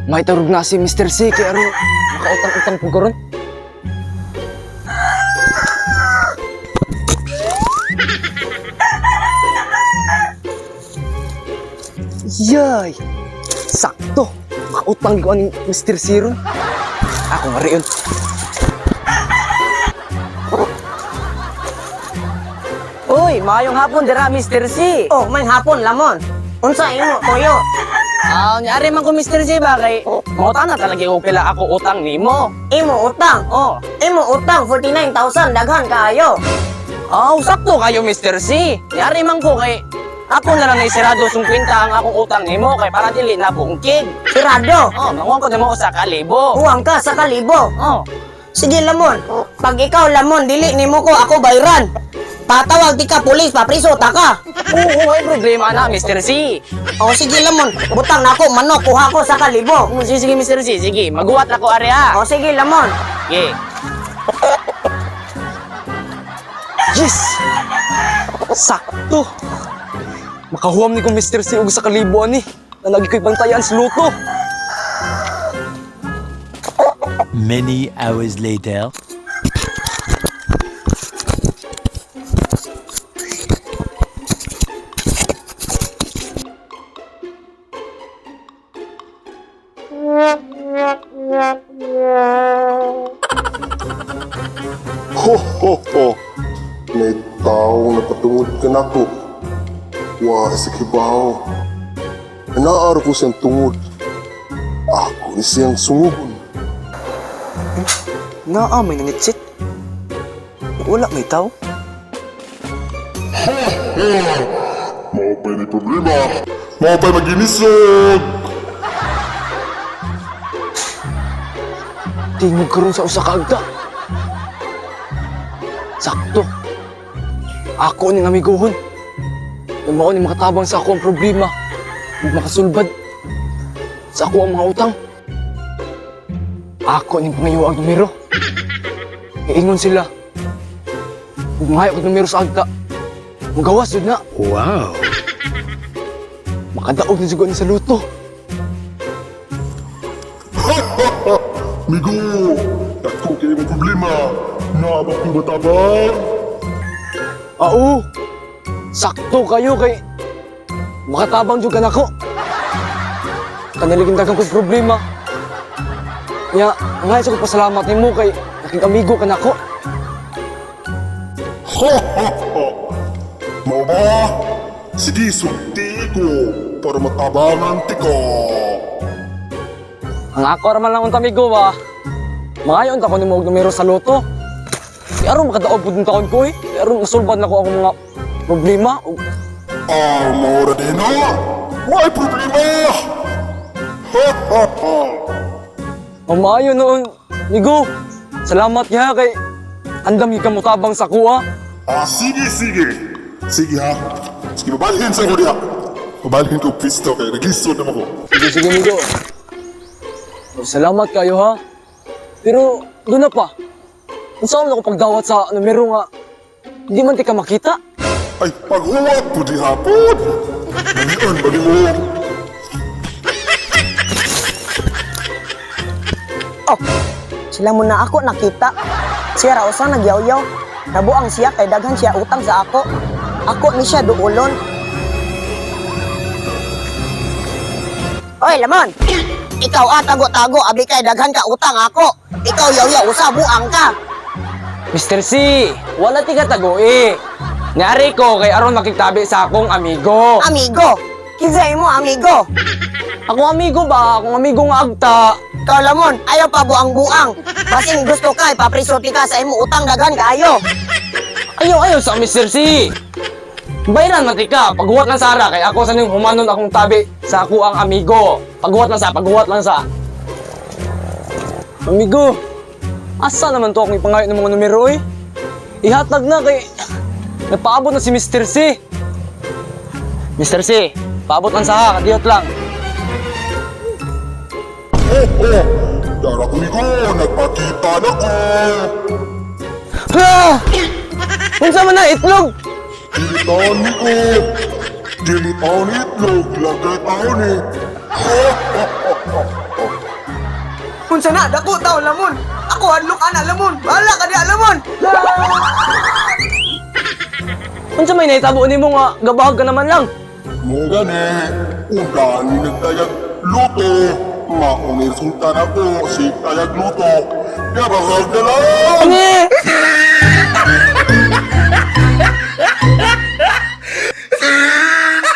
May tarog na si Mr. C kay aron makautang-utang po karon. Yay! Sakto! Makautang ko ani Mr. C ron. Ako nga rin. Uy, maayong hapon dira Mr. C. Oh, may hapon lamon. Unsa imo toyo? Ah, nyari man ko Mr. C ba kay mangutana talaga ko pila ako utang nimo. Imo utang. Oh, Imo utang 49,000 daghan kaayo. aw sakto kayo Mr. C. Nyari man ko kay ako na lang naisirado 50 ang akong utang nimo kay para dili na bungkig. Sirado. Oh, manguha ko nimo usa ka libo. Huwang ka sa kalibo. Oh, Sige lamon. Pag ikaw lamon dili nimo ko ako bayran. Tatawag di ka pulis papriso ta ka. oo, ay problema na Mr. C. O sige lamon, butang nako manok kuha ko sa kalibo. Oh, sige, sige Mr. C, sige, maguwat ako ari ha. O sige lamon. Sige. Yes! Sakto! Makahuam ni ko Mr. C og sa kalibo ani. Na lagi ko'y bantayan sa luto. Many hours later. Ho ho ho! May taong napatungod ka nako. Wa sa kibaw. Naaro ko siyang tungod. Ako ni siyang sungugon. Naa may nangitsit. Wala may tao. Mao pa'y may problema. Mao pa'y maginisog. Tingog karon sa usa ka agda. Sakto. Ako ning amiguhon. Kung mao ni makatabang sa ako ang problema ug makasulbad sa ako ang mga utang. Ako ning pangayo ang numero. Iingon sila. Ug mangayo og numero sa agda. Mugawas jud na. Wow. Makadaog na jud ni sa luto. Migo! Dako kay mo problema. Naa ba ko'y matabang? Ao! Sakto kayo kay makatabang jud ka nako. Kanaligin dagang kong problema. Nya, ngay sa ko pasalamat nimo kay nakig-amigo ka nako. Ha ha ha! Mao ba? Sige, sulti ko para matabangan ti ka. Ang ako ra man lang unta amigo ba. Mangayon ta ko nimo og numero sa loto. Kay aron makadaog pud taon ko eh. Kay aron masulbad nako akong mga problema ug Ah, mao ra din na. Why problema? Ha ha ha! Maayo noon. Migo, salamat ya kay andam gyud ka motabang sa kuha. Ah, sige, sige. Sige ha. Sige, babalhin sa ko diha. Babalhin ko pisto kay naglisod naman ko. Sige, sige, amigo. Salamat kayo, ha? Pero, doon na pa. Unsa man ako pagdawat sa numero nga, hindi man ti ka makita. Ay, paghuwat po diha pod. Nanion ba ni mo? Oh, sila mo na ako nakita. Siya ra usa nagyaw-yaw. Nabuang siya kay daghan siya utang sa ako. Ako ni siya duolon. Oy, lamon. Ikaw ah, tago-tago, abi kay daghan ka utang ako. Ikaw yaw-yaw usa buang ka. Mr. C, wala ti ka tago eh. Nari ko kay aron makitabi sa akong amigo. Amigo. Kinsa imo amigo? Ako amigo ba? Akong amigo nga agta. Ikaw lamon, ayaw pa buang-buang. Basin gusto ka, ipapriso ka sa imo utang daghan kaayo. Ayaw, ayaw sa Mr. C. Bayaran man ti ka. Paghuwat lang sara kay ako sa ning humanon akong tabi sa ako ang amigo. Paghuwat lang sa, paghuwat lang sa. Amigo, asa naman to akong ipangayo ng mga numero eh? Ihatag na kay napaabot na si Mr. C. Mr. C, paabot lang sa ha, kadiyot lang. Ho ho! Dara ko migo, nagpakita na ko. Ah! Unsa man na itlog? Dili taon migo. Dili taon itlog, lagay taon eh. Ha ha ha ha. Unsa na dako taw lamon. Ako hadlok ana lamon. Bahala ka diha lamon. Unsa may nahitabo nimo nga gabahag ka naman lang? Mo gani, undan ni nagtayag luto. Maong resulta na ko, si tayag luto. Gabahag na lang! Ani!